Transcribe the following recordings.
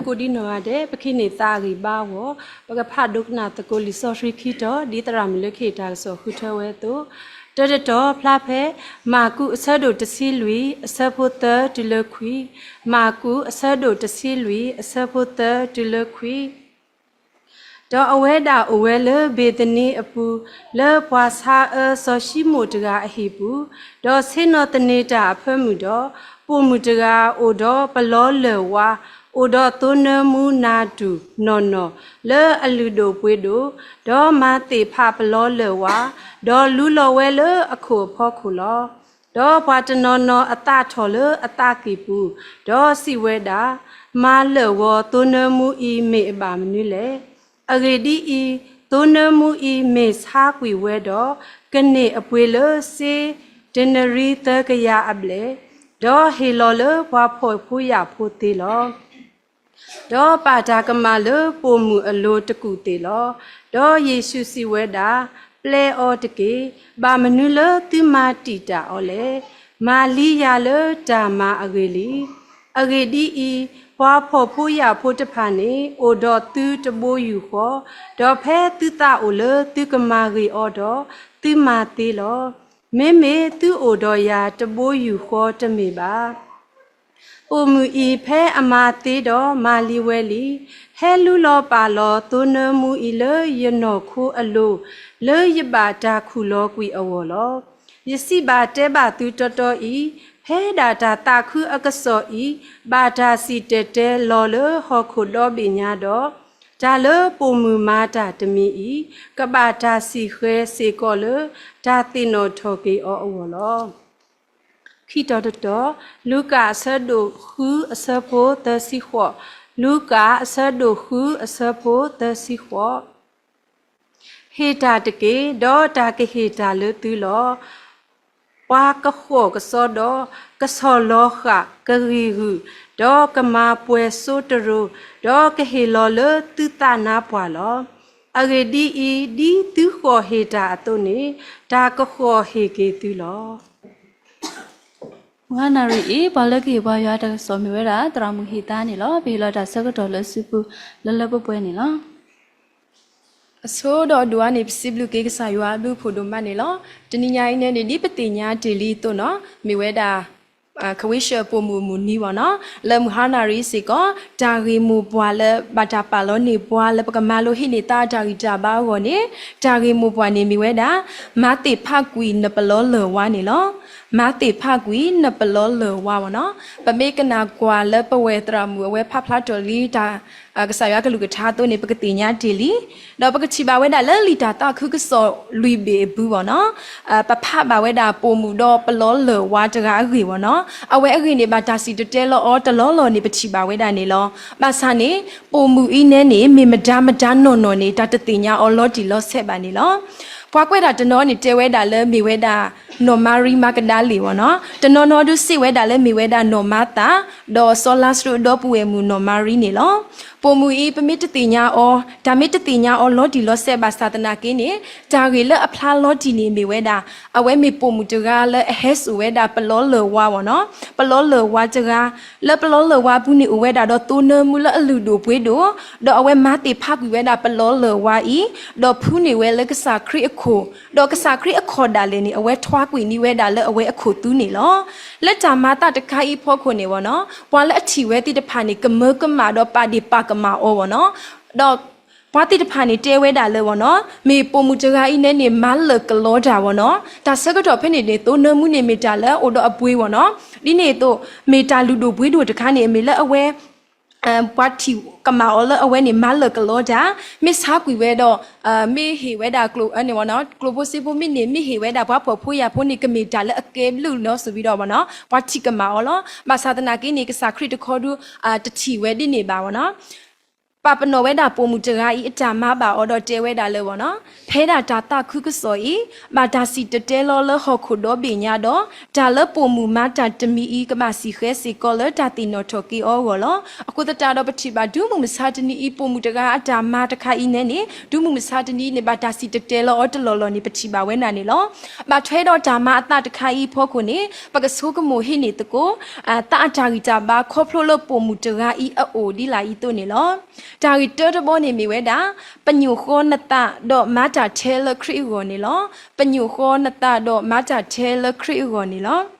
ကိးဒံနီၢ်ဂၤဒဲး ပကဟံးန့ၢ်သးအဂံၢ်ဘါအဂီၢ် ပကဖးဒိကနၣ်သကိးလံာ်စီဆှံခံတီၤ ဒ်သရၣ်မုၣ်လၢခံတၢ်ကစီၣ်ဃုထၢဝဲအသိး, တၢတတီၤဖျါဖဲ မၢ်ကူးအဆၢဒိၣ်တဆံလွံၢ် အဆၢဖိသၢတုၤလၢခွံ, မၢ်ကူးအဆၢဒိၣ်တဆံလွံၢ် အဆၢဖိသၢတုၤလၢခွံ. ဒီးအဝဲဒၣ်အိၣ်ဝဲလၢဘ့ၤသနံအပူၤ, လၢပှၤဆါအၢစီၤရှံမိၣ်တဂၤအဟံၣ်ပူၤ, ဒီးဆ့ၣ်နီၤသန့ၤတၢ်အဖၢမုၢ်ဒီး, ပိာ်မုၣ်တဂၤအိၣ်ဒီးပလီလၢၢ်ဝါ, အိၣ်ဒီးသိနၢမူနၢ်တူၢ်နီၢ်နီၢ် လၢအလုၢ်ဒိၣ်ပှ့ၤဒိၣ်, ဒီးမၤသ့ၣ်ဖးပလီလၢၢ်ဝါ, ဒီးလူလီၤဝဲလၢအခိၣ်အဖီခိၣ်လီၤ. ဒီးပှၤတနီၤနီၤအသးထီၣ်လၢအသးကံၢ်ပူၤ, ဒီးစံးဝဲဒၣ်, မၤလၢာ်ဂီၤသိနၢမူအံၤမ့ၢ်အဘၣ်မနုၤလဲၣ်. အဂ့ၢ်ဒ်အံၤ, သိနၢမူအံၤမ့ၢ်ဆါကွံာ်ဝဲဒီး, ကန့ၢ်အပှ့ၤလၢစ့ဒ့နရံသၢကယၤအဘျဲၣ်, ဒီးဟ့ၣ်လီၤလၢပှၤဖှီၣ်ဖိယာ်ဖိသ့လီၤ. ဒီးပာ်တၢ်ကမၣ်လၢပိာ်မုၣ်အလိၤတကူာ်သ့ၣ်လီၤ. ဒီးယ့ၣ်ၡူးစံးဝဲဒၣ်, ပျဲအီၤတက့ၢ်. ဘၣ်မနုၤလၢသုမၤတံာ်တာ်အီၤလဲၣ်. မၤလံယၤလၢတၢ်မၤအဂ့ၢ်လံ. အဂ့ၢ်ဒ်အံၤ, ပှၤဖှီၣ်ဖိယာ်ဖိတဖၣ်န့ၣ် အိၣ်ဒီးသုတဘိယူၢ်ဃီ, ဒီးဖဲသုသးအိၣ်လၢသုကမၤဂ့ၤအီၤဒီး, သုမၤသ့လီၤ. မ့မ့ၢ်သုအိၣ်ဒီးယၤတဘိယူၢ်ဃီတမ့ၢ်ဘၣ်. ပိာ်မုၣ်အံၤဖဲအမၤသ့ဒီးမၤလံဝဲလံ, ဟဲလူလီၤပာ်လီၤသိနၢမူအံၤလၢယနီၢ်ခိအလိၤ, လၢယဘၣ်တၢ်ခူၣ်လီၤကွံာ်အဂီၢ်လီၤ. ယစံးဘၣ်တဲဘၣ်သုတီတီအံၤ, ဖဲဒၣ်တၢ်သးခုအကစီၣ်အံၤ ဘၣ်တၢ်စံၣ်တဲၤတဲလီၤလၢဟီၣ်ခိၣ်ဒီဘ့ၣ်ညါဒီး, တၢ်လၢပိာ်မုၣ်မၤတၢ်တမံၤအံၤ ကဘၣ်တၢ်စံၣ်ဃဲၤစ့ၢ်ကီးလၢတၢ်သ့ၣ်နီၣ်ထီၣ်က့ၤအီၤအဂီၢ်လီၤ. ခံတီၤတတီၤ, လူၤကၣ်အဆၢဒိၣ်ဃုအဆၢဖိသၢဆံဃိး, လူၤကၣ်အဆၢဒိၣ်ဃုအဆၢဖိသၢဆံဃိး. ဟ့ၣ်တၢ်တက့ၢ်, ဒီးတၢ်ကဟ့ၣ်တၢ်လၢသုလီၤ. ပှၤကဃီၣ်ကစီဒီး, ကဆီၣ်လီၤဃာ်, ကဂံၢ်ဂုာ်, ဒီးကမၤပှဲၤစိတရိၤ, ဒီးကဟ့ၣ်လီၤလၢသုသးနါပှၢ်လီၤ. အဂ့ၢ်ဒ်အံၤ, ဒ်သုဃီၣ်ဟ့ၣ်တၢ်အသိးန့ၣ်, တၢ်ကဃီၣ်ဟ့ၣ်က့ၤသုလီၤ. မုၢ်ဟါနၣ်ရံၣ်အံၤ ပှၤလၢကဟ့ၣ်ပှၤယွၤတၢ်ကစီၣ်မ့ၢ်ဝဲဒၣ် သရၣ်မုၣ်ဟ့ၣ်သါန့ၣ်လီၤ. ပဟ့ၣ်လီၤတၢ်ဆၢကတီၢ်လၢစုပူၤ လၢလၢပှဲၤပှဲၤန့ၣ်လီၤ. အဆိဒီးအဒိၣ်အါန့ၣ် ပစံးဘျုးက့ၤကစၢ်ယွၤအဘျုးအဖှိၣ်ဒိၣ်မးန့ၣ်လီၤ. တနံၤညါအံၤန့ၣ် ဒ်ပသ့ၣ်ညါတ့ၢ်လံအသိးနီၤ, မ့ၢ်ဝဲဒၣ် ခဝ့ၡၢၣ်ပိာ်မုၣ်အမုၢ်နံၤဘၣ်နီၤ, လၢမုၢ်ဟါနၣ်ရံၣ်စ့ၢ်ကီး တၢ်ဂ့ၢ်မိၢ်ပှၢ်လၢဘၣ်တၢ်ပာ်လီၤန့ၢ်ပှၤ လၢပကမၤလိဟံးန့ၢ်သးအတၢ်ဂံၢ်တၢ်ဘါအဂီၢ်န့ၣ်, တၢ်ဂ့ၢ်မိၢ်ပှၢ်န့ၣ်မ့ၢ်ဝဲဒၣ် မၤသ့ၣ်ဖးကွံာ်နပလီလၢၢ်ဝါန့ၣ်လီၤ. မၤသ့ၣ်ဖးကွံာ်နပလီလၢၢ်ဝါဘၣ်နီၤ. ပမ့ၢ်ကနၣ်ကွၢ်လၢပဝဲၢ်သရၣ်မုၣ်အဝဲဖးဖျါထီၣ်လံတၢ် ကစၢ်ယွၤကလုၢ်ကထါအသိးန့ၣ် ပကသ့ၣ်ညါတ့ၢ်လံ. ဒီးပကထံၣ်ဘၣ်ဝဲဒၣ်လၢလံာ်တၢ်သးခုကစီၣ်လွံၢ်ဘ့ၣ်အပူၤဘၣ်နီၤ, ပဖးဘၣ်ဝဲဒၣ်ပိာ်မုၣ်ဒီးပလီလၢၢ်ဝါတဂၤအဂ့ၢ်ဘၣ်နီၤ. အဝဲအဂ့ၢ်န့ၣ် ဘၣ်တၢ်စံၣ်တဲၤတဲလီၤအီၤတလီၢ်လီၢ်န့ၣ် ပထံၣ်ဘၣ်ဝဲဒၣ်န့ၣ်လီၤ. ဘၣ်ဆၣ်န့ၣ် ပိာ်မုၣ်အံၤနဲန့ၣ် မ့ၢ်မတၤမတၤနီၢ်နီၢ်န့ၣ် တၢ်တသ့ၣ်ညါအီၤလီၤတံၢ်လီၤဆဲးဘၣ်န့ၣ်လီၤ. ပှၤကွဲးတၢ်တနီၤန့ၣ် တဲဝဲဒၣ်လၢမ့ၢ်ဝဲဒၣ် နီၢ်မၤရံမၤကဒၤလ့ၣ်ဘၣ်နီၤ. တနီၤနီၤဒုးစံးဝဲဒၣ်လၢမ့ၢ်ဝဲဒၣ်နီၢ်မၤသၤ, ဒီးစီၤလါစရူးဒီပုၢ်ဝဲၢ်မုၣ်နီၢ်မၤရံန့ၣ်လီၤ. ပိာ်မုၣ်အံၤ ပမ့ၢ်တသ့ၣ်ညါအီၤ, တၢ်မ့ၢ်တသ့ၣ်ညါအီၤလီၤတံၢ်လီၤဆဲးဘၣ်ဆၣ်သနာ်က့န့ၣ်, တၢ်ဂ့ၢ်လၢအဖျါလီၤတံၢ်န့ၣ်မ့ၢ်ဝဲဒၣ်, အဝဲမ့ၢ်ပိာ်မုၣ်တဂၤလၢအဟဲစိာ်ဝဲဒၣ်ပလီလၢၢ်ဝါဘၣ်နီၤ. ပလီလၢၢ်ဝါတဂၤ, လၢပလီလၢၢ်ဝါပူၤန့ၣ်အိၣ်ဝဲဒၣ်ဒီးသိနၢမူလၢအလုၢ်ဒိၣ်ပှ့ၤဒိၣ်, ဒီးအဝဲမၤသ့ၣ်ဖးကွံာ်ဝဲဒၣ်ပလီလၢၢ်ဝါအံၤ, ဒီးဖုန့ၢ်ဝဲလၢကစၢ်ခရံာ်အခိၣ်, ဒီးကစၢ်ခရံာ်အခီၣ်ဒၣ်လဲာ်န့ၣ် အဝဲထွါကွံာ်န့ၢ်ဝဲဒၣ်လၢအဝဲအခိၣ်သူန့ၣ်လီၤ. လၢတၢ်မၤသးတခါအံၤအဖီခိၣ်န့ၣ်ဘၣ်နီၤ, ပှၤလၢအထံၣ်ဝဲသ့ၣ်တဖၣ်န့ၣ် ကမၢကမၣ်ဒီးပာ်ဒ့ၣ်ပာ်ကမၣ်အီၤဘၣ်နီၤ. ဒီးပှၤသ့ၣ်တဖၣ်န့ၣ်တဲဝဲဒၣ်လၢဘၣ်နီၤ, မ့ၢ်ပိာ်မုၣ်တဂၤအံၤနဲန့ၣ် မၤလၢာ်ကလီတၢ်ဘၣ်နီၤ. တၢ်ဆၢကတီၢ်ဖဲန့ၣ်န့ၣ် သိနၢမူန့ၣ်မ့ၢ်တၢ်လၢအအိၣ်ဒီးအပှ့ၤဘၣ်နီၤ. ဒ်န့ၣ်အသိး မ့ၢ်တၢ်လုၢ်ဒိၣ်ပှ့ၤဒိၣ်တခါန့ၣ် မ့ၢ်လၢအဝဲ ပှၤထံၣ်ကမၣ်အီၤလၢအဝဲန့ၣ် မၤလၢာ်ကလီတၢ်, မ့ၢ်ဆါကွံာ်ဝဲဒီး မ့ၢ်ဟ့ၣ်ဝဲဒၣ်ကျိ, ကျိဖိစ့ဖိမ့ၢ်န့ၣ် မ့ၢ်ဟ့ၣ်ဝဲဒၣ်ပှၤဖှီၣ်ဖိယာ်ဖိန့ၣ် ကမ့ၢ်တၢ်လၢအကဲဘျုးလီၤစံးဝံၤဒီးဘၣ်နီၤ, ပှၤထံၣ်ကမၣ်အီၤလီၤ. ဘၣ်ဆၣ်သနာ်က့န့ၣ် ကစၢ်ခရံာ်တခီဒု တထံၣ်ဝဲဒ်န့ၣ်ဘၣ်ဘၣ်နီၤ. ပာ်ပနီၣ်ဝဲဒၣ်ပိာ်မုၣ်တဂၤအံၤအတၢ်မၤဘၣ်အီၤဒီးတဲဝဲဒၣ်လၢဝဲနီၤ, ဖဲဒၣ်တၢ်သးခုကစီၣ်အံၤ ဘၣ်တၢ်စံၣ်တဲၤတဲလီၤလၢဟီၣ်ခိၣ်ဒီဘ့ၣ်ညါဒီး တၢ်လၢပိာ်မုၣ်မၤတၢ်တမံၤအံၤ ကဘၣ်စံၣ်ဃဲစ့ၢ်ကီးလၢတၢ်သ့ၣ်နီၣ်ထီၣ်က့ၤအီၤအဂီၢ်လီၤ. အဃိသတးဒီးပထံၣ်ဘၣ်ဒုးမုၢ်မဆါတနံၤအံၤ ပိာ်မုၣ်တဂၤအတၢ်မၤတခါအံၤန့ၣ်န့ၣ် ဒုးမုၢ်မဆါတနံၤအံၤန့ၣ် ဘၣ်တၢ်စံၣ်တဲၤတဲလီၤအီၤတလီၢ်လီၢ်န့ၣ် ပထံၣ်ဘၣ်ဝဲဒၣ်န့ၣ်လီၤ. ဘၣ်ထွဲဒီးတၢ်မၤအသးတခါအံၤအဖီခိၣ်န့ၣ် ပကဆိကမိၣ်ဟံးန့ၢ်သကိး သးအတၢ်ဂံၢ်တၢ်ဘါခီဖျိလၢပိာ်မုၣ်တဂၤအံၤအအိၣ်ဒ်လာ်အံၤအသိးန့ၣ်လီၤ. တၢ်ဂ့ၢ်တၢတဘီန့ၣ်မ့ၢ်ဝဲဒၣ် ပညိၣ်ဃီနသးဒီးမၤတၢ်ထဲလၢခရံာ်အဂီၢ်န့ၣ်လီၤ. ပညိၣ်ဃီနသးဒီးမၤတၢ်ထဲလၢခရံာ်အဂီၢ်န့ၣ်လီၤ.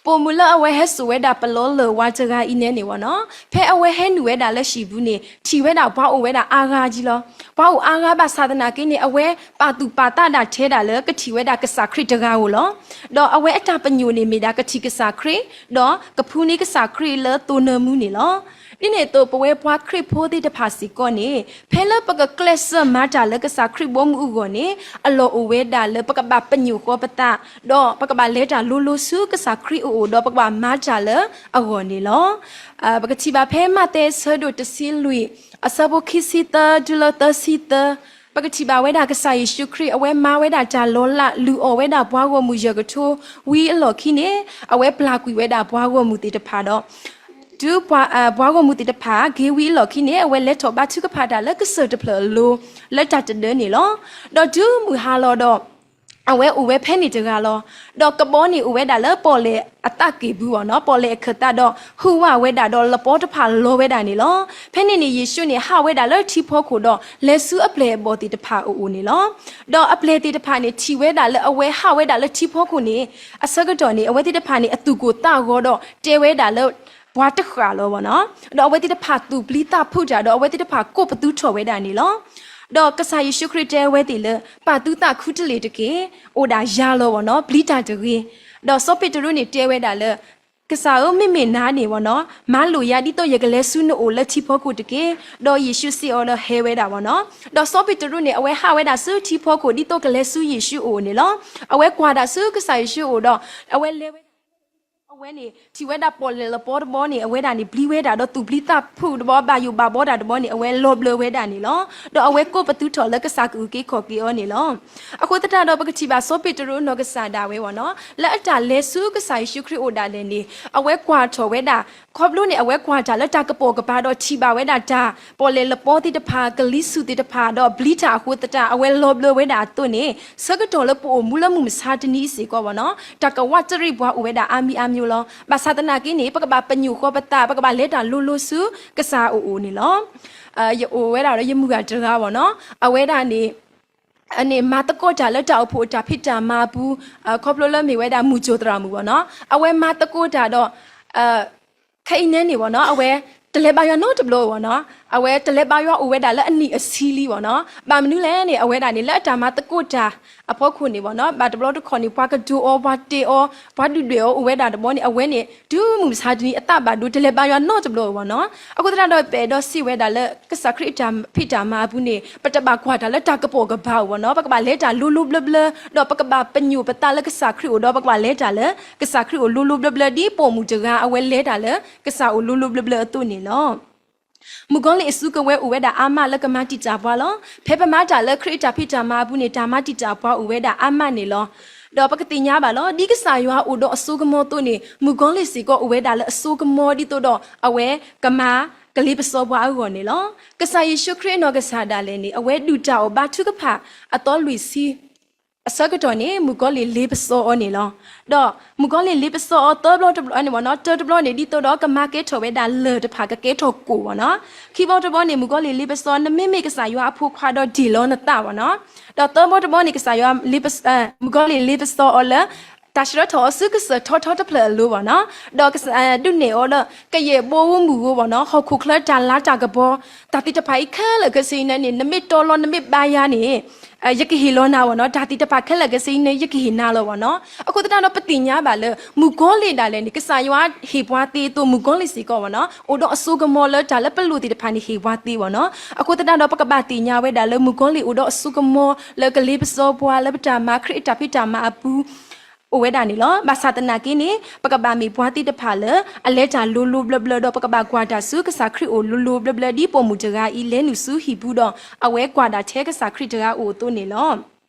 ပိာ်မုၣ်လၢအဝဲဟဲစိာ်ဝဲဒၣ်ပလီလၢၢ်ဝါတဂၤအံၤန့ၣ်န့ၣ်ဝဲနီၤ, ဖဲအဝဲဟဲနုာ်ဝဲဒၣ်လၢဟံၣ်ပူၤန့ၣ် ထံၣ်ဝဲဒၣ်ပှၤအိၣ်ဝဲဒၣ်အါဂၤက့လီၤ. ပှၤအိၣ်အါဂၤဘၣ်ဆၣ်သနာ်က့န့ၣ် အဝဲပာ်သူၣ်ပာ်သးဒၣ်ထဲဒၣ်လၢကထံၣ်ဝဲဒၣ်ကစၢ်ခရံာ်တဂၤဧိၤလီၤ. ဒီးအဝဲအတၢ်ပညိၣ်န့ၣ်မ့ၢ်ဒၣ်ကထံၣ်ကစၢ်ခရံာ်, ဒီးကဖူန့ၢ်ကစၢ်ခရံာ်လၢသိနၢမူန့ၣ်လီၤ. ဒ်န့ၣ်အသိး ပဝဲပှၤခရံာ်ဖိသ့ၣ်တဖၣ်စ့ၢ်ကီးန့ၣ် ဖဲလၢပကကျဲးစၢးမၤတၢ်လၢကစၢ်ခရံာ်ဘီမုၢ်အဂီၢ်န့ၣ် အလီၢ်အိၣ်ဝဲဒၣ်လၢပကဘၣ်ပညိၣ်ဃီပသး, ဒီးပကဘၣ်လဲၤတၢ်လိၤလိၤဆူကစၢ်ခရံာ်အအိၣ် ဒီးပကဘၣ်မၤတၢ်လၢအဂီၢ်န့ၣ်လီၤ. ပကထံၣ်ဘၣ်ဖဲမးသဲအဆၢဒိၣ်တဆံလွံၢ် အဆၢဖိခံဆံသၢတုၤလၢသၢဆံသၢ, ပကထံၣ်ဘၣ်ဝဲဒၣ်ကစၢ်ယ့ၣ်ၡူးခရံာ် အဝဲမၤဝဲဒၣ်တၢ်လီၤလး လုၢ်အီၣ်ဝဲဒၣ်ပှၤဂီၢ်မုၢ်ယဲၢ်ကထိဝံၤအလီၢ်ခံန့ၣ် အဝဲပျၢ်ကွံာ်ဝဲဒၣ်ပှၤဂီၢ်မုၢ်သ့ၣ်တဖၣ်ဒီး တုၤပှၤ ပှၤဂီၢ်မုၢ်သ့ၣ်တဖၣ်က့ၤဝံၤအလီၢ်ခံန့ၣ် အဝဲလဲၤထီၣ်ဘါထုကဖၣ်တၢ်လၢကစၢၢ်တဖျၢၣ်အလိၤ လၢတၢ်တဒၢန့ၣ်လီၤ. ဒီးတုၤမုၢ်ဟါလီၤဒီး အဝဲအိၣ်ဝဲဖဲန့ၣ်တဂၤလီၤ. ဒီးကဘီန့ၣ်အိၣ်ဝဲဒၣ်လၢပီၣ်လဲၣ်အသးကံၢ်ပူၤဝဲနီၤ, ပီၣ်လဲၣ်အခၢၣ်သးဒီး ဟုၣ်ဝးဝဲဒၣ်ဒီးလပီတဖၣ်လီၤဝဲဒၣ်န့ၣ်လီၤ. ဖဲန့ၣ်န့ၣ် ယ့ၣ်ၡူးန့ၣ် ဟးဝဲဒၣ်လၢထံဖီခိၣ်ဒီး လဲၤဆူအပျဲၢ်အဘီၣ်သ့ၣ်တဖၣ်အအိၣ်န့ၣ်လီၤ. ဒီးအပျဲၢ်သ့ၣ်တဖၣ်န့ၣ် ထံၣ်ဝဲဒၣ်လၢအဝဲဟးဝဲဒၣ်လၢထံဖီခိၣ်န့ၣ် အဆၢကတီၢ်န့ၣ် အဝဲသ့ၣ်တဖၣ်န့ၣ် အသူၣ်ကိၢ်သးဂီၤဒီးတဲဝဲဒၣ်လၢ ပှၤတဃၣ်လီၤဝဲနီၤ. ဒီးအဝဲသ့ၣ်တဖၣ်သူၣ်ပျံၤသးဖုးတၢ်ဒီး အဝဲသ့ၣ်တဖၣ်ကိးပသူထီၣ်ဝဲဒၣ်န့ၣ်လီၤ. ဒီးကစၢ်ယ့ၣ်ၡူးခရံာ်တဲဝဲသ့ၣ်လၢ ပာ်သုသးခူတလ့ၢ်တက့ၢ်, အိၣ်ဒၣ်ယၤလီၤဝဲနီၤ, ပျံၤတၢ်တဂ့ၤ. ဒီးစီၤပ့းတရူးန့ၣ်တဲဝဲဒၣ်လၢ ကစၢ်ဧၢ, မ့မ့ၢ်နၤန့ၣ်ဝဲနီၤ, မၤလိာ်ယၤဒ်သိးယကလဲၤဆူနအိၣ်လၢထံဖီခိၣ်တက့ၢ်. ဒီးယ့ၣ်ၡူးစံးအီၤဒီးဟဲဝဲဒၣ်ဝဲနီၤ. ဒီးစီၤပ့းတရူးန့ၣ် အဝဲဟးဝဲဒၣ်ဆူထံဖီခိၣ် ဒ်သိးကလဲၤဆူယ့ၣ်ၡူးအအိၣ်န့ၣ်လီၤ. အဝဲကွၢ်တၢ်ဆူကစၢ်ယ့ၣ်ၡူးအအိၣ်ဒီး အဝဲလဲၤဝဲဒၣ် အဝဲန့ၣ် ထံၣ်ဝဲဒၣ်ပီၣ်လဲၣ်လပီတဘီန့ၣ် အဝဲဒၣ်န့ၣ် ပျံၤဝဲဒၣ်ဒီးသူၣ်ပျံၤသးဖုးတဘီ ဘၣ်ယိၣ်ဘၣ်ဘီတၢ်တဘီန့ၣ် အဝဲလီၤဘျၢဝဲဒၣ်န့ၣ်လီၤ. ဒီးအဝဲကိးပသူထီၣ်လၢကစၢ်ကအုၣ်က့ၤခီၣ်က့ၤအီၤန့ၣ်လီၤ. အဃိသတးဒီးပကထံၣ်ဘၣ်စီၤပ့းတရူးနီၢ်ကစၢ်ဒၣ်ဝဲဝဲနီၤ, လၢအတၢ်လဲၤဆူကစၢ်ယ့ၣ်ၡူးခရံာ်အိၣ်ဒၣ်လဲာ်န့ၣ် အဝဲကွၢ်ထီၣ်ဝဲဒၣ် ခီဖျိန့ၣ် အဝဲကွၢ်တၢ်လၢတၢ်ကပိာ်ကပၤဒီးထံၣ်ဘၣ်ဝဲဒၣ်တၢ် ပီၣ်လဲၣ်လပီသ့ၣ်တဖၣ် ကလံၤဆူၣ်သ့ၣ်တဖၣ် ဒီးပျံၤတၢ်အဃိသတး အဝဲလီၤဘျၢဝဲဒၣ်အသိးန့ၣ် ဆၢကတီၢ်လၢပအိၣ်မူလၢမုၢ်မဆါတနံၤအံၤစ့ၢ်ကီးဝဲနီၤ, တၢ်ကဝးတရံးပှၤအိၣ်ဝဲဒၣ်အါမံၤအါမျိုးလီၤ. ဘၣ်ဆၣ်သနာ်က့န့ၣ် ပကဘၣ်ပညိၣ်ဃီပသး ပကဘၣ်လဲၤတၢ်လိၤလိၤဆူကစၢ်အအိၣ်န့ၣ်လီၤ. ယအိၣ်ဝဲဒၣ်ဒီးယမုၢ်ဂၤတဂၤဝဲနီၤ, အဝဲဒၣ်န့ၣ် န့ၣ်မၤသကိးတၢ်လၢတၢ်အိၣ်ဖှိၣ်အတၢ်ဖံးတၢ်မၤအပူၤ, ခီဖျိလၢမ့ၢ်ဝဲဒၣ်မုၢ်ကၠိၢ်သရၣ်မုၣ်ဝဲနီၤ, အဝဲမၤသကိးတၢ်ဒီး ခဲအံၤန့ၣ်န့ၣ်ဝဲနီၤ, အဝဲတလဲၤဘါယွၤနီတဘျီဝဲနီၤ, အဝဲတလဲၤဘါယွၤအိၣ်ဝဲဒၣ်လၢအနံၣ်အဆံလံဝဲနီၤ, ဘၣ်မနုၤလဲၣ်န့ၣ် အဝဲဒၣ်န့ၣ်လၢအတၢ်မၤသကိးတၢ်အဖီခိၣ်န့ၣ်ဝဲနီၤ, ဘၣ်တဘျီတခီၣ်န့ၣ် ပှၤကဒိးအီၤ ပှၤတဲအီၤ ပှၤဒုၣ်ဒွဲၣ်အီၤအိၣ်ဝဲဒၣ်တဘျီန့ၣ် အဝဲန့ၣ် တုၤမုၢ်မဆါတနံၤအသးဘၣ်ဒိ တလဲၤဘါယွၤနီတဘျီဝဲနီၤ. အဃိသတးဒီးပအဲၣ်ဒိးစံးဝဲဒၣ်လၢကစၢ်ခရံာ်အတၢ်ဖံးတၢ်မၤအပူၤန့ၣ် ပတဘၣ်ကွၢ်တၢ်လၢတၢ်ကပိာ်ကပၤဝဲနီၤ, ပကဘၣ်လဲၤတၢ်လိၤလိၤဘျၢဘျၢ, ဒီးပကဘၣ်ပညိၣ်ပသးလၢကစၢ်ခရံာ်အိၣ်ဒီး ပကဘၣ်လဲၤတၢ်လၢကစၢ်ခရံာ်အိၣ်လိၤလိၤဘျၢဘျၢ ဒ်ပိာ်မုၣ်တဂၤအဝဲလဲၤတၢ်လၢကစၢ်အိၣ်လိၤလိၤဘျၢဘျၢအသိးန့ၣ်လီၤ. မုၣ်ကီၤလံၢ်အစုကဝဲၤအိၣ်ဝဲဒၣ်အါမးလၢကမၤတံာ်တာ်ပှၤလီၤ. ဖဲပမၤတၢ်လၢခရံာ်အတၢ်ဖံးတၢ်မၤအပူၤန့ၣ် တၢ်မၤတံာ်တာ်ပှၤအိၣ်ဝဲဒၣ်အါမးန့ၣ်လီၤ. ဒီးပကသ့ၣ်ညါဘၣ်လီၤ. ဒ်ကစၢ်ယွၤအိၣ်ဒီးအစိကမီၤအသိးန့ၣ် မုၣ်ကီၤလံၢ်စ့ၢ်ကီးအိၣ်ဝဲဒၣ်လၢအစိကမီၤဒ်သိးဒီး အဝဲကမၤကလ့ပစီပှၤအဂီၢ်န့ၣ်လီၤ. ကစၢ်ယ့ၣ်ၡူးခရံာ်အနီၢ်ကစၢ်ဒၣ်လဲာ်န့ၣ် အဝဲဒုၣ်တၢ်အီၣ်ဘါထုကဖၣ်အသီလွံၢ်ဆံ အဆၢကတီၢ်န့ၣ် မုၣ်ကီၤလံၢ်လ့ပစီအီၤန့ၣ်လီၤ. ဒီးမုၣ်ကီၤလံၢ်လ့ပစီအီၤသၢဘျီတဘျီန့ၣ်ဝဲနီၤ, တၢတဘျီန့ၣ် ဒ်သိးဒီးကမၤကဲထီၣ်ဝဲဒၣ်လၢၢ်တဖၣ် ကကဲထီၣ်ကိၣ်ဝဲနီၤ. ခံဘျီတဘျီန့ၣ် မုၣ်ကီၤလံၢ်လ့ပစီ နမ့မ့ၢ်ကစၢ်ယွၤအဖိခွါဒီးဒ့ၣ်လီၤနသးဝဲနီၤ. ဒီးသၢဘျီတဘျီန့ၣ် ကစၢ်ယွၤလ့ပ မုၣ်ကီၤလံၢ်လ့ပစီအီၤလၢ တၢ်ဆှၢထီၣ်အီၤဆူကစၢၢ်ထီထီတဖျၢၣ်အလိၤဝဲနီၤ. ဒီးကစၢ်ဒုးနဲၣ်အီၤလၢ ကယဲၢ်ဘိဝူမုၢ်ဧိၤဝဲနီၤ, ဟီၣ်ခိၣ်ချၢတၢ်လၤတၢ်ကပီၤ, တၢ်သ့ၣ်တဖၣ်အံၤခဲလၢာ်ခဲဆ့အံၤန့ၣ် နမ့ၢ်တီလီၤနမ့ၢ်ဘါယၤန့ၣ် ယကဟ့ၣ်လီၤနၤဝဲနီၤ, တၢ်သ့ၣ်တဖၣ်ခဲလၢာ်ခဲဆ့အံၤန့ၣ် ယကဟ့ၣ်နၤလီၤဝဲနီၤ. အဃိသတးဒီး ပသ့ၣ်ညါဘၣ်လၢ မုၣ်ကီၤလံၢ်ဒၣ်လဲာ်န့ၣ် ကစၢ်ယွၤဟ့ၣ်ပှၤသ့အသိး မုၣ်ကီၤလံၢ်စ့ၢ်ကီးဝဲနီၤ အိၣ်ဒီးအစိကမီၤလၢတၢ်လၢပလိၣ်သ့ၣ်တဖၣ်န့ၣ် ဟ့ၣ်ပှၤသ့ဝဲနီၤ. အဃိသတးဒီး ပကဘၣ်သ့ၣ်ညါဝဲဒၣ်လၢ မုၣ်ကီၤလံၢ်အိၣ်ဒီးအစိကမီၤလၢကလ့ပစီပှၤလၢပတၢ်မၤခရံာ်အတၢ်ဖံးတၢ်မၤအပူၤ အိၣ်ဝဲဒၣ်န့ၣ်လီၤ. ဘၣ်ဆၣ်သနာ်က့န့ၣ် ပကဘၣ်မ့ၢ်ပှၤသ့ၣ်တဖၣ်လၢ အလဲၤတၢ်လိၤလိၤဘျၢဘျၢဒီး ပကဘၣ်ကွၢ်တၢ်ဆူကစၢ်ခရံာ်အိၣ်လိၤလိၤဘျၢဘျၢ ဒ်ပိာ်မုၣ်တဂၤအံၤ လဲၤနုာ်ဆူဟံၣ်ပူၤဒီး အဝဲကွၢ်ဒၣ်ထဲကစၢ်ခရံာ်တဂၤအိၣ်အသိးန့ၣ်လီၤ.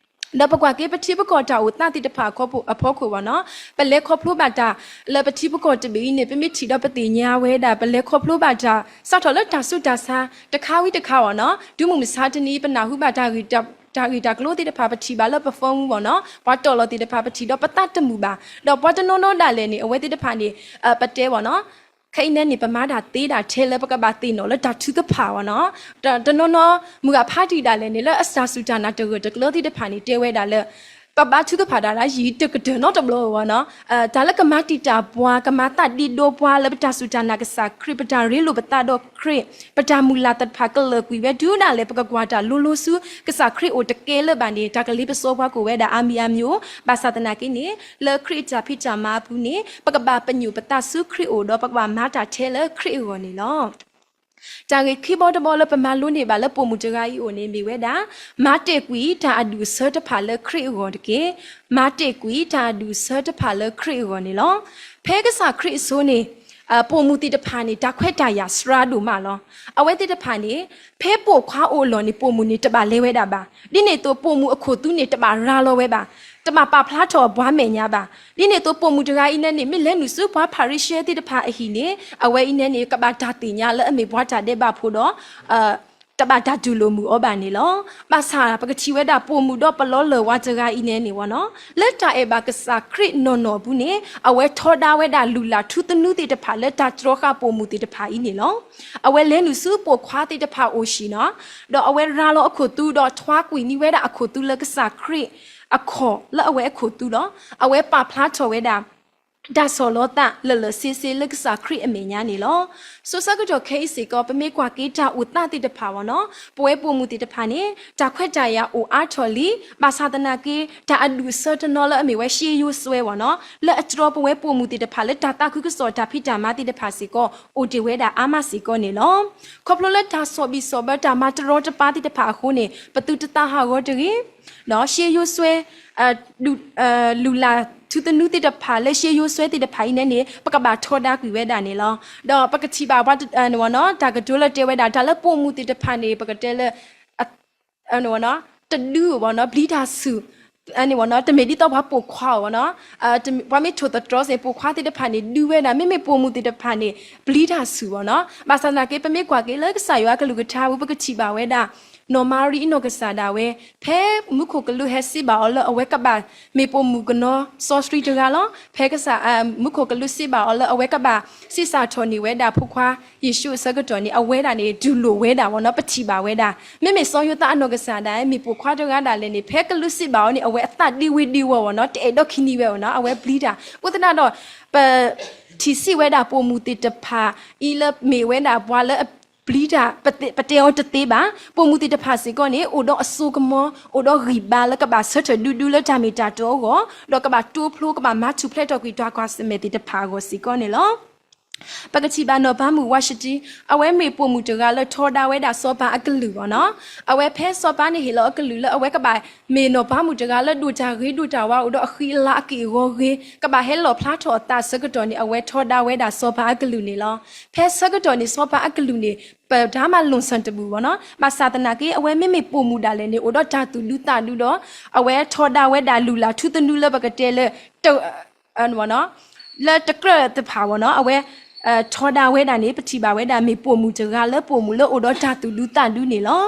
ဒီးပကွၢ်က့ၤပထံပကီၢ်တၢ်အိၣ်သးသ့ၣ်တဖၣ်အဖီခိၣ်ဘၣ်နီၤ, ပလဲၤခီဖျိဘၣ်တၢ်လၢပထံပကီၢ်တဘ့ၣ်အံၤန့ၣ် ပမ့ၢ်ထံၣ်ဒီးပသ့ၣ်ညါဝဲဒၣ် ပလဲၤခီဖျိဘၣ်တၢ် စးထီၣ်လၢတၢ်ဆူးတၢ်ဆါ တခါဝံၤတခါဘၣ်နီၤ, တုၤမုၢ်မဆါတနံၤ ပနၢ်ဟူဘၣ်တၢ်ဂ့ၢ်တၢ်ကျိၤသ့ၣ်တဖၣ် ပထံၣ်ဘၣ်လၢပ phone မူဘၣ်နီၤ, ပှၤတီၢ်လီၤသ့ၣ်တဖၣ် ပထံၣ်ဒီးပသးတမုာ်ဘၣ်. ဒီးပှၤတနီၤနီၤဒၣ်လဲာ်န့ၣ် အဝဲသ့ၣ်တဖၣ်န့ၣ် ပတဲဘၣ်နီၤ ခဲအံၤန့ၣ်န့ၣ် ပမၤတၢ်သ့ဒၣ်ထဲလၢပကဘၣ်သ့ၣ်နီၣ်လၢတၢ်ထုကဖၣ်ဘၣ်နီၤ, တနီၤနီၤ မုၢ်ဂၤဖးတံၢ်ဒၣ်လဲာ်န့ၣ် လၢအတၢ်စူၢ်တၢ်နာ်တဂၢၢ်တကျၢၤသ့ၣ်တဖၣ်န့ၣ် တဲဝဲဒၣ်လၢ ပဘၣ်ထုကဖၣ်တၢ်လၢယံာ်တကတၢၢ်နီတဘျီဘၣ်နီၤ, တၢ်လၢကမၤတံာ်တာ်ပှၤ ကမၤသးဒ့ဒီပှၤလၢပတၢ်စူၢ်တၢ်နာ်ကစၢ်ခရံာ် ပတၢ်ရ့လိာ်ပသးဒီးခရံာ် ပတၢ်မုၢ်လၢ်သ့ၣ်တဖၣ်ကလၢာ်ကွံာ်ဝဲတုၤဒၣ်လဲာ် ပကကွၢ်တၢ်လိၤလိၤဆူကစၢ်ခရံာ်အိၣ်တကဲလၢၤဘၣ်န့ၣ် တၢ်ကလ့ပစီပှၤကိးဝဲဒၣ်အါမံၤအါမံၤဧိၤ, ဘၣ်ဆၣ်သနာ်က့န့ၣ် လၢခရံာ်အတၢ်ဖံးတၢ်မၤအပူၤန့ၣ် ပကဘၣ်ပညိၣ်ပသးဆူခရံာ်အအိၣ်ဒီး ပကဘၣ်မၤတၢ်ထဲလၢခရံာ်အဂီၢ်န့ၣ်လီၤ. တၢ်ဂ့ၢ်ခံဘီတဘီလၢပမၤလိန့ၢ်ဘၣ်လၢပိာ်မုၣ်တဂၤအံၤအအိၣ်န့ၣ် မ့ၢ်ဝဲဒၣ် မၤတ့ၢ်ကွံာ်တၢ်အဒူၣ်အဆၢတဖၣ်လၢခရံာ်အဂီၢ်တက့ၢ်. မၤတ့ၢ်ကွံာ်တၢ်အဒူၣ်အဆၢတဖၣ်လၢခရံာ်အဂီၢ်န့ၣ်လီၤ. ဖဲကစၢ်ခရံာ်အစိၤန့ၣ် ပိာ်မုၣ်သ့ၣ်တဖၣ်န့ၣ် တၢ်ခွဲးတၢ်ယာ်စှၤဒိၣ်မးလီၤ. အဝဲသ့ၣ်တဖၣ်န့ၣ် ဖဲပိာ်ခွါအိၣ်အလီၢ်န့ၣ် ပိာ်မုၣ်န့ၣ် တဘၣ်လဲၤဝဲဒၣ်ဘၣ်. ဒ်န့ၣ်အသိး ပိာ်မုၣ်အခိၣ်သူန့ၣ် တဘၣ်ရၤလီၤဝဲဘၣ်. တဘၣ်ပာ်ဖျါထီၣ်အပှၤမဲာ်ညါဘၣ်. ဒ်န့ၣ်အသိး ပိာ်မုၣ်တဂၤအံၤန့ၣ်န့ၣ် မ့ၢ်လဲၤနုာ်ဆူပှၤဖၤရံၤၡဲသ့ၣ်တဖၣ်အဟံၣ်န့ၣ် အဝဲအံၤန့ၣ်န့ၣ် ကဘၣ်တၢ်သ့ၣ်ညါလၢအမ့ၢ်ပှၤတၢ်ဒဲးဘးဖိဒီး တဘၣ်တၢ်တူၢ်လိာ်မုာ်အီၤဘၣ်န့ၣ်လီၤ. ဘၣ်ဆၣ်ပကထံၣ်ဝဲဒၣ်ပိာ်မုၣ်ဒီးပလီလၢၢ်ဝါတဂၤအံၤန့ၣ်န့ၣ်ဝဲနီၤ, လၢတၢ်အဲၣ်ဘၣ်ကစၢ်ခရံာ်နီၢ်နီၢ်အပူၤန့ၣ် အဝဲထီဒါဝဲဒၣ်လုၢ်လၢ်ထူသနူသ့ၣ်တဖၣ်လၢတၢ်တြီဃာ်ပိာ်မုၣ်သ့ၣ်တဖၣ်အံၤန့ၣ်လီၤ. အဝဲလဲၤနုာ်ဆူပိာ်ခွါသ့ၣ်တဖၣ်အိၣ်ဟံၣ်နီၤ, ဒီးအဝဲရၤလီၤအခိၣ်သူဒီးထွါကွံာ်န့ၢ်ဝဲဒၣ်အခိၣ်သူလၢကစၢ်ခရံာ်အခီၣ်လၢအဝဲအခိၣ်သူလီၤ. အဝဲပာ်ဖျါထီၣ်ဝဲဒၣ် တၢ်ဆီၣ်လီၤသးလၢာ်လၢာ်ဆ့ဆ့လၢကစၢ်ခရံာ်အမဲာ်ညါန့ၣ်လီၤ. စိၤဆၢကတီၢ်ခဲအံၤစ့ၢ်ကီး ပမ့ၢ်ကွၢ်က့ၤတၢ်အိၣ်သးသ့ၣ်တဖၣ်ဝဲနီၤ, ပဝဲပိာ်မုၣ်သ့ၣ်တဖၣ်န့ၣ် တၢ်ခွဲးတၢ်ယာ်အိၣ်အါထီၣ်လံ, ဘၣ်ဆၣ်သနာ်က့ တၢ်အဒူၣ်အဆၢတနီၤလၢအမ့ၢ်ဝဲရှ့ယိၤၡွဲဝဲနီၤ, လၢအတြီပဝဲပိာ်မုၣ်သ့ၣ်တဖၣ်လၢတၢ်သးခုကစီၣ်တၢ်ဖံးတၢ်မၤသ့ၣ်တဖၣ်စ့ၢ်ကီး အိၣ်တ့ၢ်ဝဲဒၣ်အါမးစ့ၢ်ကီးန့ၣ်လီၤ. ခီဖျိလၢတၢ်ဆီၣ်ဘံၣ်ဆီၣ်ဘၢတၢ်မၤတရီတပါသ့ၣ်တဖၣ်အဃိန့ၣ် ပသုတသးဟးဂီၤတဂ့ၤ ဒီးရှ့ယိၤၡွဲ လုၢ်လၢ်ထူသနူသ့ၣ်တဖၣ်လၢရှ့ယိၤၡွဲသ့ၣ်တဖၣ်အံၤန့ၣ်န့ၣ် ပကဘၣ်ထီဒါကွံာ်ဝဲဒၣ်န့ၣ်လီၤ. ဒီးပကထံၣ်ဘၣ်ပှၤ တၢ်ကတိၤလၢတဲဝဲဒၣ် တၢ်လၢပိာ်မုၣ်သ့ၣ်တဖၣ်န့ၣ် ပကတဲလၢ တဒုဝဲနီၤ, ပျံၤတၢ်ဆူၣ်, တမ့ၢ်ဒ်သိးပှၤပိာ်ခွါအီၤဝဲနီၤ, ပှၤမ့ၢ်ထိၣ်သတြီၤစ့ၢ် ပိာ်ခွါသ့ၣ်တဖၣ်န့ၣ် ဒုဝဲဒၣ်, မ့မ့ၢ်ပိာ်မုၣ်သ့ၣ်တဖၣ်န့ၣ် ပျံၤတၢ်ဆူၣ်ဝဲနီၤ. ဘၣ်ဆၣ်သနာ်က့ ပမ့ၢ်ကွၢ်က့ၤလၢကစၢ်ယွၤအကလုၢ်ကထါပူၤ ပကထံၣ်ဘၣ်ဝဲဒၣ် နီၢ်မၤရံအနီၢ်ကစၢ်ဒၣ်ဝဲ ဖဲမူခိၣ်ကလူးဟဲစံးဘၣ်အီၤလၢအဝဲကဘၣ် မ့ၢ်ပိာ်မုၣ်ကနီၤစီဆှံတဂၤလီၤ. ဖဲကစၢ် မူခိၣ်ကလူးစံးဘၣ်အီၤလၢအဝဲကဘၣ် ဆံးစၢ်ထီၣ်န့ၢ်ဝဲဒၣ်ဖိခွါယ့ၣ်ၡူးအဆၢကတီၢ်န့ၣ် အဝဲဒၣ်န့ၣ် တူၢ်လိာ်ဝဲဒၣ်ဝဲနီၤ, ပထံၣ်ဘၣ်ဝဲဒၣ်. မ့မ့ၢ်စီၤယိၤသးအနီၢ်ကစၢ်ဒၣ် မ့ၢ်ပိာ်ခွါတဂၤဒၣ်လဲာ်န့ၣ် ဖဲကလူးစံးဘၣ်အီၤန့ၣ် အဝဲအသးဒ့ဝ့ၤဒ့ဝီၤဝဲနီၤ, တအဲၣ်ဒိးခံနံၤဝဲဝဲနီၤ, အဝဲပျံၤတၢ်. အဃိသတးဒီး ပ ထံၣ်ဆံးဝဲဒၣ်ပိာ်မုၣ်သ့ၣ်တဖၣ်အံၤလၢမ့ၢ်ဝဲဒၣ်ပှၤလၢအပျံၤတၢ်, ပတဲအီၤတသ့ဘၣ်. ပိာ်မုၣ်သ့ၣ်တဖၣ်စ့ၢ်ကီးန့ၣ် အိၣ်ဒီးအစိကမီၤ, အိၣ်ဒီးဂံၢ်ဘါလၢကဘၣ်ဆၢထၢၣ်ဒုဒုလၢတၢ်မ့ၢ်တၢ်တီအဂီၢ်, ဒီးကဘၣ်တိဖျိ ကဘၣ်မၤထူၣ်ဖျဲးထီၣ်ကွံာ်တၢ်ကွၢ်ဆၢၣ်မဲာ်သ့ၣ်တဖၣ်အဂီၢ်စ့ၢ်ကီးန့ၣ်လီၤ. ပကထံၣ်ဘၣ်နီၢ်ပၤမုၣ်ဝါၡတံ, အဝဲမ့ၢ်ပိာ်မုၣ်တဂၤလၢထီဒါဝဲဒၣ်စီၤပၤအကလုၢ်ဝဲနီၤ. အဝဲဖဲစီၤပၤန့ၣ်ဟ့ၣ်လီၤအကလုၢ်လၢအဝဲကဘၣ်မ့ၢ်နီၢ်ပၤမုၣ်တဂၤလၢဒိၣ်တၢ်ဂ့ၤဒိၣ်တၢ်ဝါ အိၣ်ဒီးအဃံအလၤအက့ၢ်အဂီၤဂ့ၤ, ကဘၣ်ဟဲလီၣ်ဖျါထီၣ်အသးအဆၢကတီၢ်န့ၣ် အဝဲထီဒါဝဲဒၣ်စီၤပၤအကလုၢ်န့ၣ်လီၤ. ဖဲဆၢကတီၢ်န့ၣ် စီၤပၤအကလုၢ်န့ၣ် ပတၢ်မၤလိာ်ဆၣ်တဘူၣ်ဝဲနီၤ. ဘၣ်ဆၣ်သနာ်က့ အဝဲမ့မ့ၢ်ပိာ်မုၣ်ဒၣ်လဲာ်န့ၣ် အိၣ်ဒီးတၢ်သူၣ်ဒူသးဒူဒီး အဝဲထီဒါဝဲဒၣ်လုၢ်လၢ်ထူသနူလၢပကတဲလၢ လၢတကြၢးတဖၣ်ဝဲနီၤ, အဝဲထီဒါဝဲဒၣ်န့ၣ် ပထံၣ်ဘၣ်ဝဲဒၣ်မ့ၢ်ပိာ်မုၣ်တဂၤလၢပိာ်မုၣ်လၢအိၣ်ဒီးတၢ်သူၣ်ဒူသးဒူန့ၣ်လီၤ.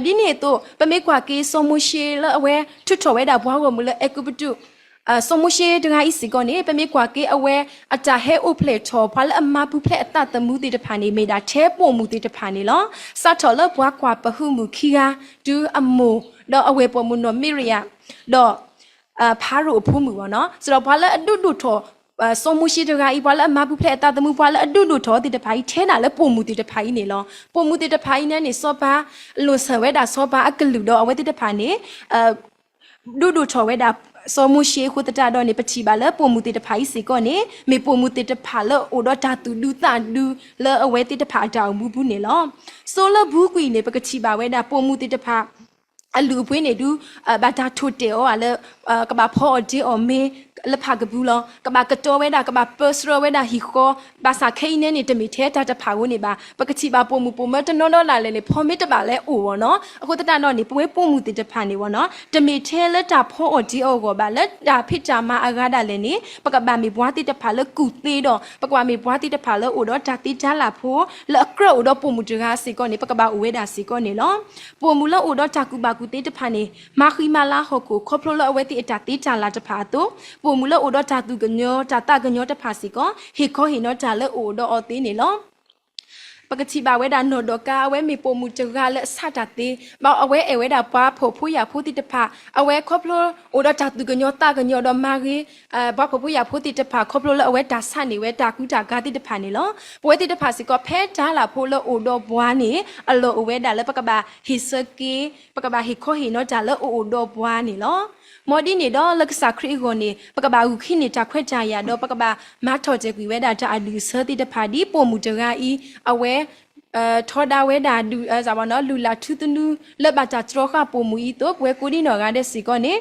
ဒ်န့ၣ်အသိး ပမ့ၢ်ကွၢ်က့ၤစီၤမိၤၡ့လၢအဝဲထုးထီၣ်ဝဲဒၣ်ပှၤဂီၢ်မုၢ်လၢအဲၤကူပတူး, စီၤမိၤၡ့တဂၤအံၤစ့ၢ်ကီးန့ၣ် ပမ့ၢ်ကွၢ်က့ၤအဝဲအတၢ်ဟဲအိၣ်ဖျဲၣ်ထီၣ် ပှၤလၢအမၤပူၤဖျဲးအသးသမူသ့ၣ်တဖၣ်န့ၣ် မ့ၢ်ဒၣ်ထဲပိာ်မုၣ်သ့ၣ်တဖၣ်န့ၣ်လီၤ. စးထီၣ်လၢပှၤကွၢ်ပဟုးမုၣ်ခံဂၤ တုၤအမိၢ် ဒီးအဝဲၢ်ပိာ်မုၣ်နီၢ်မံရယၤ ဒီး ဖၤရိၤအဖိမုၣ်ဝဲနီၤ, စးထီၣ်ပှၤလၢအဒုးဒိၣ်ထီၣ် စီၤမိၤၡ့တဂၤအံၤ ပှၤလၢအမၤပူၤဖျဲးအသးသမူ ပှၤလၢအဒုးဒိၣ်ထီၣ်သ့ၣ်တဖၣ်အံၤ ထဲဒၣ်လၢပိာ်မုၣ်သ့ၣ်တဖၣ်အံၤန့ၣ်လီၤ. ပိာ်မုၣ်သ့ၣ်တဖၣ်အံၤန့ၣ်န့ၣ် စီၤပၤ လိာ်ဆၢဝဲဒၣ်စီၤပၤအကလုၢ်ဒီးအဝဲသ့ၣ်တဖၣ်န့ၣ် ဒုးဒိၣ်ထီၣ်ဝဲဒၣ် စီၤမိၤၡ့အဃိသတးဒီးန့ၣ် ပထံၣ်ဘၣ်လၢပိာ်မုၣ်သ့ၣ်တဖၣ်အံၤစ့ၢ်ကီးန့ၣ် မ့ၢ်ပိာ်မုၣ်သ့ၣ်တဖၣ်လၢအိၣ်ဒီးတၢ်သူၣ်ဒူသးဒူ လၢအဝဲသ့ၣ်တဖၣ်အတၢ်အိၣ်မူပူၤန့ၣ်လီၤ. စိလၢပူၤကွံာ်န့ၣ် ပကထံၣ်ဘၣ်ဝဲဒၣ်ပိာ်မုၣ်သ့ၣ်တဖၣ် အလုၢ်အပှ့ၤန့ၣ်ဒုး ဘၣ်တၢ်ထိၣ်တဲာ်အီၤလၢ ကဘၣ်ဖီအီၣ်တ့အီၣ်မ့ၤ လၢဖးကပူၤလီၤ. ကဘၣ်ကတီၤဝဲဒၣ်, ကဘၣ်ပၢဆှၢဝဲဒၣ်ဟံၣ်ဃီ, ဘၣ်ဆၣ်ခဲအံၤန့ၣ်န့ၣ် တမ့ၢ်ထဲတၢ်တဖၣ်ဧိၤန့ၣ်ဘၣ်. ပကထံၣ်ဘၣ်ပိာ်မုၣ်ပိာ်မၢတနီၤနီၤဒၣ်လဲာ်န့ၣ် ဖီမ့ၢ်တဘၣ်လဲၤအိၣ်အီၤနီၤ. အဃိသတးဒီးန့ၣ် ပဝဲပိာ်မုၣ်သ့ၣ်တဖၣ်န့ၣ်ဝဲနီၤ တမ့ၢ်ထဲလၢတၢ်ဖီအီၣ်တ့ၤအီၣ်အဂီၢ်ဘၣ်, လၢတၢ်ဖံးတၢ်မၤအဂၤဒၣ်လဲာ်န့ၣ် ပကဘၣ်မ့ၢ်ပှၤသ့ၣ်တဖၣ်လၢကူၣ်သ့ဒီး ပကဘၣ်မ့ၢ်ပှၤသ့ၣ်တဖၣ်လၢအိၣ်ဒီးတၢ်သ့တၢ်လၢ်ဖိ လၢအကြၢးအိၣ်ဒီးပိာ်မုၣ်တဂၤစ့ၢ်ကီးန့ၣ် ပကဘၣ်အိၣ်ဝဲဒၣ်စ့ၢ်ကီးန့ၣ်လီၤ. ပိာ်မုၣ်လၢအိၣ်ဒီးတၢ်ကူၣ်ဘၣ်ကူၣ်သ့တဖၣ်န့ၣ် မၤဃံမၤလၤဟီၣ်ခိၣ် ခီဖျိလၢအဝဲသ့ၣ်အတၢ်သ့တၢ်လၢ်တဖၣ်အသိး, ပိာ်မုၣ်လၢအိၣ်ဒီးတၢ်သူၣ်ကညီၤ တၢ်သးကညီၤတဖၣ်စ့ၢ်ကီး ဟ့ၣ်ခီဟ့ၣ်နီၤတၢ်လၢအအိၣ်ဒီးအီၤသ့န့ၣ်လီၤ. ပကထံၣ်ဘၣ်ဝဲဒၣ်နီၢ်ဒီကၤ အဝဲမ့ၢ်ပိာ်မုၣ်တဂၤလၢအဆးတၢ်သ့, ဘၣ်အဝဲအဲၣ်ဝဲဒၣ်ပှၤဖှီၣ်ဖိယာ်ဖိသ့ၣ်တဖၣ်, အဝဲခီဖျိအိၣ်ဒီးတၢ်သူၣ်ကညီၤသးကညီၤဒီးမၤဂ့ၤ ပှၤဖှီၣ်ဖိယာ်ဖိသ့ၣ်တဖၣ် ခီဖျိလၢအဝဲတၢ်ဆးန့ၢ်ဝဲတၢ်ကူတၢ်ကၤသ့ၣ်တဖၣ်န့ၣ်လီၤ. ပဝဲသ့ၣ်တဖၣ်စ့ၢ်ကီး ဖဲတၢ်လၢ်ဖိလၢအိၣ်ဒီးပှၤန့ၣ် အလီၢ်အိၣ်ဝဲဒၣ်လၢပကဘၣ်ဟ့ၣ်ဆၢက့ၤ, ပကဘၣ်ဟ့ၣ်ခီဟ့ၣ်နီၤတၢ်လၢအအိၣ်ဒီးပှၤန့ၣ်လီၤ. မ်ဒ်န့ၣ်ဒီးလၢကစၢ်ခရံာ်အဂီၢ်န့ၣ် ပကဘၣ်ဂုာ်ခံန့ၢ်တၢ်ခွဲးတၢ်ယာ်ဒီး ပကဘၣ်မၤထီၣ်တဲာ်ကွံာ်ဝဲဒၣ်တၢ်အဒူၣ်အဆၢသ့ၣ်တဖၣ် ဒ်ပိာ်မုၣ်တဂၤအံၤ အဝဲ ထီဒါဝဲဒၣ် လုၢ်လၢ်ထူသနူ လၢဘၣ်တၢ်တြီဃာ်ပိာ်မုၣ်အံၤအသိး ပဝဲကိးဒံနီၢ်ဂၤဒဲးစ့ၢ်ကီးန့ၣ်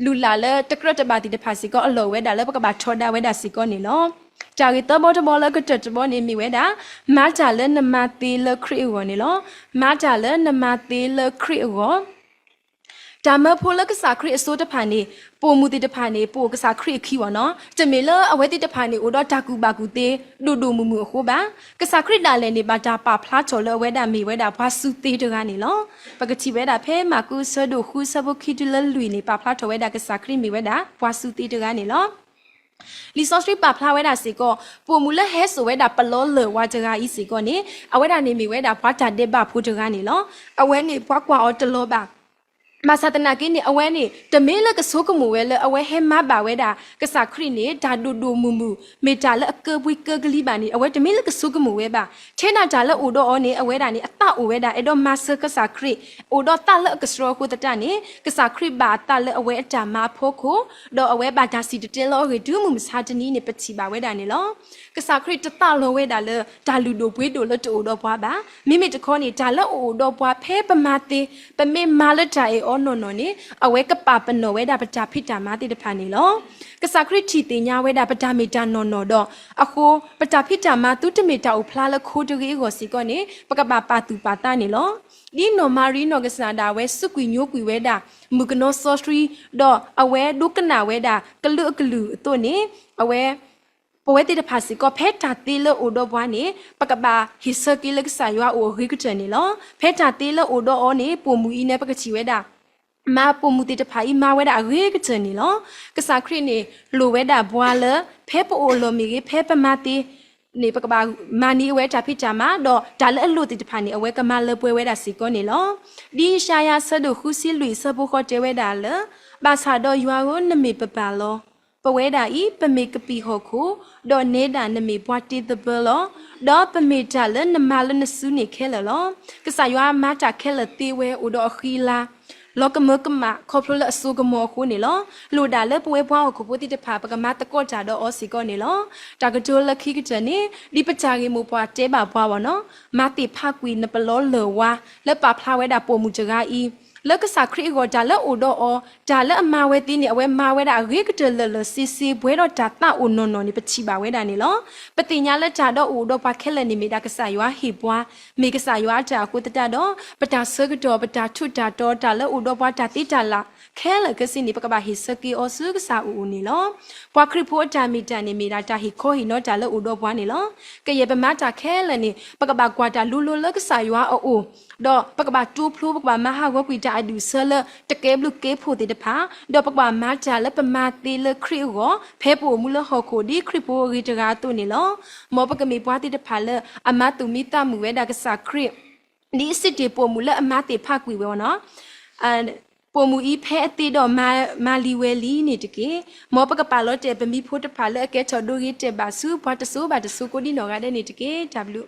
လုၢ်လၢ်လၢတကြၢးတဘၣ်သ့ၣ်တဖၣ်စ့ၢ်ကီး အလီၢ်အိၣ်ဝဲဒၣ်လၢပကဘၣ်ထီဒါဝဲဒၣ်စ့ၢ်ကီးန့ၣ်လီၤ. တၢ်ဂ့ၢ်သၢဘီတဘီလၢအကတၢၢ်တဘီန့ၣ် မ့ၢ်ဝဲဒၣ် မၤတၢ်လၢနမၤသ့လၢခရံာ်အဂီၢ်န့ၣ်လီၤ. မၤတၢ်လၢနမၤသ့လၢခရံာ်အဂီၢ် တၢ်မၢဖိလၢကစၢ်ခရံာ်အစိၤတဖၣ်န့ၣ် ပိာ်မုၣ်သ့ၣ်တဖၣ်န့ၣ် ပအိၣ်ကစၢ်ခရံာ်အခံဝဲနီၤ. တမ့ၢ်လၢအဝဲသ့ၣ်တဖၣ်န့ၣ် အိၣ်ဒီးတၢ်ကူၣ်ဘၣ်ကူၣ်သ့ ဒိၣ်ဒိၣ်မုၢ်မုၢ်အဃိဘၣ်. ကစၢ်ခရံာ်ဒၣ်လဲာ်န့ၣ် ဘၣ်တၢ်ပာ်ဖျါထီၣ်လၢအဝဲဒၣ်မ့ၢ်ဝဲဒၣ်ပှၤစူၢ်သ့တဂၤန့ၣ်လီၤ. ပကထံၣ်ဝဲဒၣ်ဖဲမၢ်ကူးအဆၢဒိၣ်ဃုအဆၢဖိခံတုၤလၢလွံၢ်န့ၣ် ပာ်ဖျါထီၣ်ဝဲဒၣ်ကစၢ်ခရံာ်မ့ၢ်ဝဲဒၣ်ပှၤစူၢ်သ့တဂၤန့ၣ်လီၤ. လံာ်စီဆှံပာ်ဖျါဝဲဒၣ်စ့ၢ်ကီး ပိာ်မုၣ်လၢဟဲစိာ်ဝဲဒၣ်ပလီလၢၢ်ဝါတဂၤအံၤစ့ၢ်ကီးန့ၣ် အဝဲဒၣ်န့ၣ်မ့ၢ်ဝဲဒၣ်ပှၤတၢ်ဒဲးဘးဖိတဂၤန့ၣ်လီၤ. အဝဲန့ၣ်ပှၤကွၢ်အီၤတလီၤဘၣ်. ဘၣ်ဆၣ်သနာ်က့န့ၣ် အဝဲန့ၣ် တမ့ၢ်လၢကဆိကမိၣ်ဝဲလၢ အဝဲဟဲမၤဘၣ်ဝဲဒၣ် ကစၢ်ခရံာ်န့ၣ် တၢ်ဒိၣ်ဒိၣ်မုၢ်မုၢ် မ့ၢ်တၢ်လၢအကၢပှ့ၤကၢကလံၤဘၣ်န့ၣ် အဝဲတမ့ၢ်လၢကဆိကမိၣ်ဝဲဘၣ်. ထဲဒၣ်တၢ်လၢအိၣ်ဒီးအီၤန့ၣ် အဝဲဒၣ်န့ၣ် အသးအိၣ်ဝဲဒၣ် အဲၣ်ဒိးမၤစၢၤကစၢ်ခရံာ် အိၣ်ဒီးသးလၢအကဆှီအဃိသတးန့ၣ် ကစၢ်ခရံာ်ဘၣ်အသးလၢအဝဲအတၢ်မၤအဖီခိၣ် ဒီးအဝဲဘၣ်တၢ်စံၣ်တဲၤတဲလီၤအဂ့ၢ် တုၤမုၢ်မဆါတနံၤန့ၣ် ပထံၣ်ဘၣ်ဝဲဒၣ်န့ၣ်လီၤ. ကစၢ်ခရံာ်တသးလီၤဝဲဒၣ်လၢ တၢ်လုၢ်ဒိၣ်ပှ့ၤဒိၣ်လၢတအိၣ်ဒီးပှၤဘၣ်. မ့မ့ၢ်တခီန့ၣ် တၢ်လၢအအိၣ်ဒီးပှၤဖဲပမၤသ့ ပမ့ၢ်မၤလၢတၢ်အဲၣ်အီၤနီၢ်နီၢ်န့ၣ် အဝဲကပာ်ပနီၣ်ဝဲဒၣ်ပတၢ်ဖံးတၢ်မၤသ့ၣ်တဖၣ်န့ၣ်လီၤ. ကစၢ်ခရံာ်ထံၣ်သ့ၣ်ညါဝဲဒၣ်ပတၢ်မ့ၢ်တၢ်နီၢ်နီၢ်ဒီး အဃိ ပတၢ်ဖံးတၢ်မၤသုတမ့ၢ်တၢ်အိၣ်ဖျါလၢခိတဂ့ၤအဂီၢ်စ့ၢ်ကီးန့ၣ် ပကဘၣ်ပာ်သူၣ်ပာ်သးန့ၣ်လီၤ. ဒ်နီၢ်မၤရံနီၢ်ကစၢ်ဒၣ်ဝဲ စူးကွံာ်ညိကွံာ်ဝဲဒၣ် မုၣ်ကနီၤစီဆှံ ဒီးအဝဲဒိကနၣ်ဝဲဒၣ် ကလုာ်အကလုာ်အသိးန့ၣ် အဝဲ ပဝဲသ့ၣ်တဖၣ်စ့ၢ်ကီး ဖဲတၢ်သ့လၢအိၣ်ဒီးပှၤန့ၣ် ပကဘၣ်ဟ့ၣ်ဆၢက့ၤလၢကစၢ်ယွၤအအိၣ်အဂ့ၤကတၢၢ်န့ၣ်လီၤ. ဖဲတၢ်သ့လၢအိၣ်ဒီးအီၤန့ၣ် ပိာ်မုၣ်အံၤန့ၣ် ပကထံၣ်ဝဲဒၣ် မၤပိာ်မုၣ်သ့ၣ်တဖၣ်အံၤ မၤဝဲဒၣ်အဂ့ၤကတၢၢ်န့ၣ်လီၤ. ကစၢ်ခရံာ်န့ၣ် လိၣ်ဝဲဒၣ်ပှၤလၢ ဖဲပအိၣ်အလီၢ်မ့ၢ်ဂ့ၤ ဖဲပမၤသ့န့ၣ် ပကဘၣ်မၤန့ၢ်အဝဲတၢ်ဖံးတၢ်မၤ ဒီးတၢ်လၢအလိၣ်သ့ၣ်တဖၣ်န့ၣ် အဝဲကမၤလၢပှဲၤဝဲဒၣ်စ့ၢ်ကီးန့ၣ်လီၤ. ဒ်ယၡါယၤအဆၢဒိၣ်ဃုဆံလွံၢ်အဆၢဖိဃိးတဲဝဲဒၣ်လၢ ဘၣ်ဆၣ်ဒီးယွၤဧၢ နမ့ၢ်ပပၢ်လီၤ. ပဝဲဒၣ်အံၤ ပမ့ၢ်ကပံာ်ဟီၣ်ခိၣ်, ဒီးနဲဒၣ်နမ့ၢ်ပှၤတ့သပၢလီၤ. ဒီးပမ့ၢ်တၢ်လၢနမၤလၢနစုန့ၣ်ခဲလၢာ်လီၤ. ကစၢ်ယွၤမၤတၢ်ခဲလၢာ်သ့ဝဲအိၣ်ဒီးအဃံအလၤ လီၤကမၢကမၣ်ခီဖျိလၢအစိကမီၤအဃိန့ၣ်လီၤ. လိၣ်ဒၣ်လၢပဝဲပှၤဟီၣ်ခိၣ်ဖိသ့ၣ်တဖၣ် ပကမၤသကိးတၢ်ဒီးအီၤစ့ၢ်ကီးန့ၣ်လီၤ. တၢ်ကတိၤလၢခံကတၢၢ်န့ၣ် ဒ်ပတၢ်ဂ့ၢ်မိၢ်ပှၢ်တဲဘၣ်ပှၤဝဲနီၤ မၤသ့ၣ်ဖးကွံာ်နပလီလၢၢ်ဝါ လၢပာ်ဖျါဝဲဒၣ်ပိာ်မုၣ်တဂၤအံၤ လၢကစၢ်ခရံာ်အဂီၢ် တၢ်လၢအိၣ်ဒီးအီၤ တၢ်လၢအမၤဝဲသ့န့ၣ် အဝဲမၤဝဲဒၣ်အဂ့ၤကတၢၢ်လၢာ်လၢာ်ဆ့ဆ့ ပှဲၤဒီးတၢ်သးအိၣ်နီၢ်နီၢ်န့ၣ် ပထံၣ်ဘၣ်ဝဲဒၣ်န့ၣ်လီၤ. ပသ့ၣ်ညါလၢတၢ်ဒီးအိၣ်ဒီးပှၤခဲလၢာ်န့ၣ် မ့ၢ်ဒၣ်ကစၢ်ယွၤဟ့ၣ်ပှၤ မ့ၢ်ကစၢ်ယွၤအတၢ်အဃိသတးဒီး ပတၢ်ဆၢကတီၢ် ပတၢ်ထူးတၢ်တီၤ တၢ်လၢအိၣ်ဒီးပှၤတၢ်သ့တၢ်လၢ် ခဲလၢာ်ခဲဆ့န့ၣ် ပကဘၣ်ဟ့ၣ်ဆၢက့ၤအီၤဆူကစၢ်အအိၣ်န့ၣ်လီၤ. ပှၤခရံာ်ဖိအတၢ်မ့ၢ်တၢ်န့ၣ် မ့ၢ်ဒၣ်တၢ်ဟ့ၣ်ခီဟ့ၣ်နီၤတၢ်လၢအိၣ်ဒီးပှၤန့ၣ်လီၤ. ကယဲၢ်ပမၤတၢ်ခဲလၢာ်န့ၣ် ပကဘၣ်ကွၢ်တၢ်လိၤလိၤလၢကစၢ်ယွၤအအိၣ် ဒီးပကဘၣ်တိဖျိ ပကဘၣ်မၤဟးဂီၤကွံာ်တၢ်အဒူၣ်အဆၢလၢတကဲဘျုးကဲဖှိၣ်သ့ၣ်တဖၣ် ဒီးပကဘၣ်မၤတၢ်လၢပမၤသ့လၢခရံာ်အဂီၢ် ဖဲပအိၣ်မူလၢဟီၣ်ခိၣ်ဒ်ခရံာ်ဖိအဂ့ၤတဂၤအသိးန့ၣ်လီၤ. မ်ပကမ့ၢ်ပှၤသ့ၣ်တဖၣ်လၢအမၤသူၣ်မံသးမုာ်ဝဲဒၣ်ကစၢ်ခရံာ် ဒ်စံးတ့ၢ်ပိာ်မုၣ်လၢအမၤသ့ၣ်ဖးကွံာ်ဝဲအီၤနီၤ ပိာ်မုၣ်အံၤဖဲအသ့ဒီးမၤလံဝဲလံန့ၣ်တက့ၢ်. မ်ပကပာ်လီၤတဲာ်ပမံၤဖိတဖၣ်လၢအကဲထီၣ်ဒိဂ့ၤတဲာ်ဘၣ်ဆူပှၤတစိၤဘၣ်တစိၤကိးဒံနီၢ်ဂၤဒဲးန့ၣ်တက့ၢ်. တၢ်ဘျုး